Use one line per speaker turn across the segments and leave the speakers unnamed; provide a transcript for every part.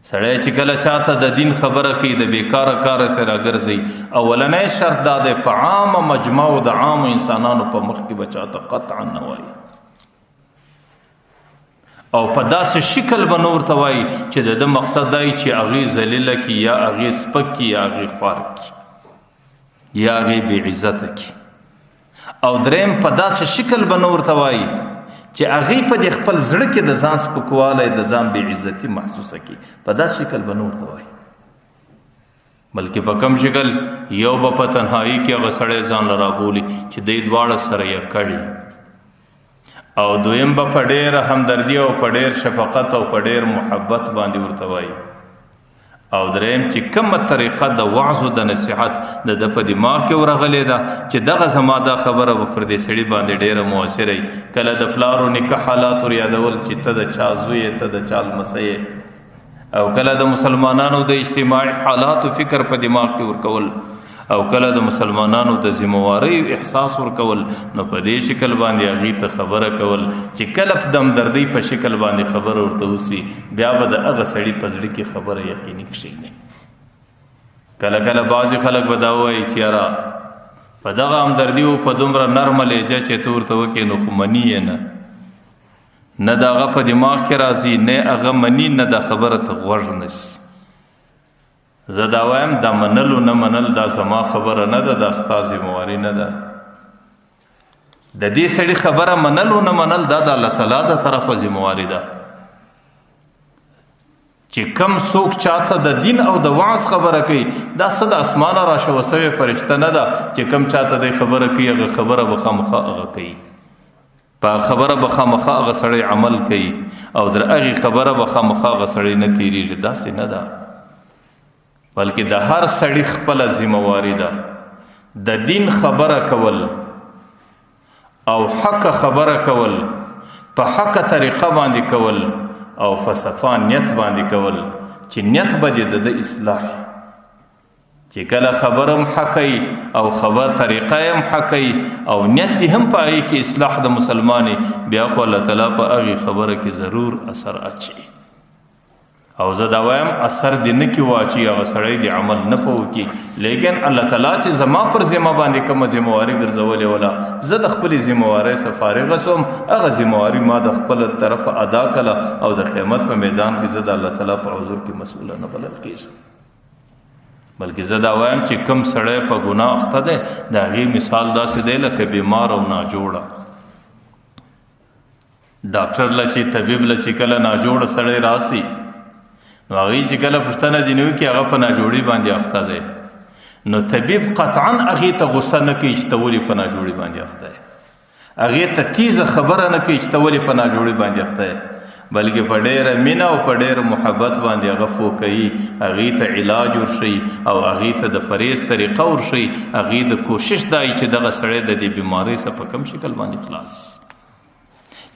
سړی چې کله چاته د دین خبره کوي، د بیکاره کار سره ګرځي، اولنې شرط دا دی په عامه مجمع او د عام انسانانو په مخ کې به چاته قطعا نه وایي، او په داسې شکل به نور ته وایي چې د ده مقصد دی چې هغې ذلیله کړي، یا هغې سپک کړي، یا هغې خوار کړي، یا هغې بې عزته کړي. او دریم په داسې شکل به نور ته وایي چې هغې په دې خپل زړه کې د ځان سپکوالی، د ځان بې عزتي محسوسه کړي، په داسې شکل به نور ته وایي. بلکې په کم شکل یو به په تنهایی کې هغه سړی ځان له رابولي چې دی دواړه سره یې کړي، او دویم به په ډېره همدردي او په ډېر شفقت او په ډېر محبت باندې ورته وایي. او دریم چې کومه طریقه د وعظ او د نصیحت د ده په دماغ کې ورغلې ده چې دغه زما دا خبره به پر دې سړي باندې ډېره مؤثره وي. کله د پلار او نیکه حالات ور یادول چې ته د چا زوی یې، ته د چا لمسی یې، او کله د مسلمانانو د اجتماعي حالاتو فکر په دماغ کې ورکول، او کله د مسلمانانو د ذمہوارۍ احساس ورکول، نو په دې شکل باندې هغې ته خبره کول چې کله په دمدردۍ په شکل باندې خبره ورته وسي، بیا به د هغه سړي په زړه کې خبره یقیني کښېني. کله کله بعضې خلک به دا وایي چې یاره په دغه همدردي او په دومره نرمه لهجه چې ته ورته وکړې نو خو مني یې نه، نه د هغه په دماغ کې راځي، نه هغه مني، نه دا خبره ته غوږ نیسي. زه دا وایم دا منل او نه منل دا زما خبره نه ده، دا ستا ذمهواري نه ده. د دې سړي خبره منل او نه منل دا د الله تعالی د طرفه ذمهواري ده. چې کم څوک چاته د دین او د وعظ خبره کوي، دا څه د اسمانه راشوه سوې فرشته نه ده چې کم چاته د خبره کوي هغه خبره به خامخا هغه کوي، په خبره به خامخا هغه سړی عمل کوي، او در هغې خبره به خامخا هغه سړی نه تېرېږي. داسې نه ده، بلکې د هر سړي خپله ذمهواري ده د دین خبره کول او حق خبره کول، په حق طریقه باندې کول او فلسفه نیت باندې کول چې نیت به دې د ده اصلاح، چې کله خبرم حقی او خبر طریقه هم حقی او نیت دې هم په هغې کې اصلاح د مسلمانې، بیا خو الله تعالی په هغې خبره کې ضرور اثر اچي. او زه دا وایم اثر دې نه کې واچي، هغه سړی دې عمل نه په وکړي، لیکن الله تعالی چې زما پر ذمه باندې کومه ذمهواري ګرځولې وله، زه د خپلې ذمهوارۍ څخه فارغ شوم، هغه ذمهواري ما د خپل طرفه ادا کړه، او د قیامت په میدان کې زه د الله تعالی په حضور کې مسؤله نه بلل کېږم. بلکې زه دا وایم چې کم سړی په ګناه اخته دی، د هغې مثال داسې دی لکه بیمار او ناجوړه. ډاکټر له چې طبیب له چې کله ناجوړه سړی راسي، نو هغې چې کله پوښتنه ځینې وکړي هغه په ناجوړي باندې اخته دی، نو طبیب قطعا هغې ته غوسه نه کوي چې ته ولې په ناجوړي باندې اخته یې، هغې ته تیزه خبره نه کوي چې ته ولې په ناجوړي باندې اخته یې، بلکې په ډېره مینه او په ډېر محبت باندې هغه فوکوي، هغې ته علاج ورښیي او هغې ته د فریض طریقه ورښیي، هغې د کوشش دی چې دغه سړی د دې بیمارۍ څخه په کم شکل باندې خلاص.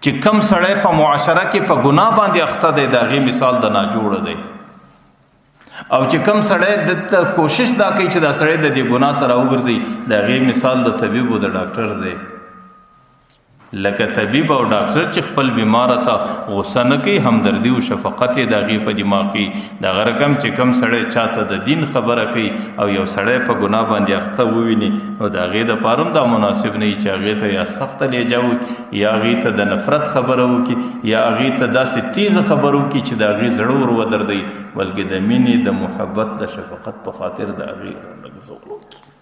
چې کم سړی په معاشره کې په ګناه باندې اخته دی، د هغې مثال د ناجوړه دی، او چې کم سړی د کوشش دا کوي چې دا سړی د دې ګناه سره وګرځي، د هغې مثال د طبیب او د ډاکټر دی. لکه طبیب او ډاکټر چې خپل بیمار ته غوسه نه کوي، همدردي او شفقت یې د هغې په دماغ کې، دغه رقم چې کم سړی چاته د دین خبره کوي او یو سړی په ګناه باندې اخته وویني، نو د هغې دپاره هم دا مناسب نه وي چې هغې ته یا سخته لهجه وکړي، یا هغې ته د نفرت خبره وکړي، یا هغې ته داسې تیزه خبره وکړي چې د هغې زړه ور ودردوي، بلکې د مینې، د محبت، د شفقت په خاطر د هغې لږ وکړي.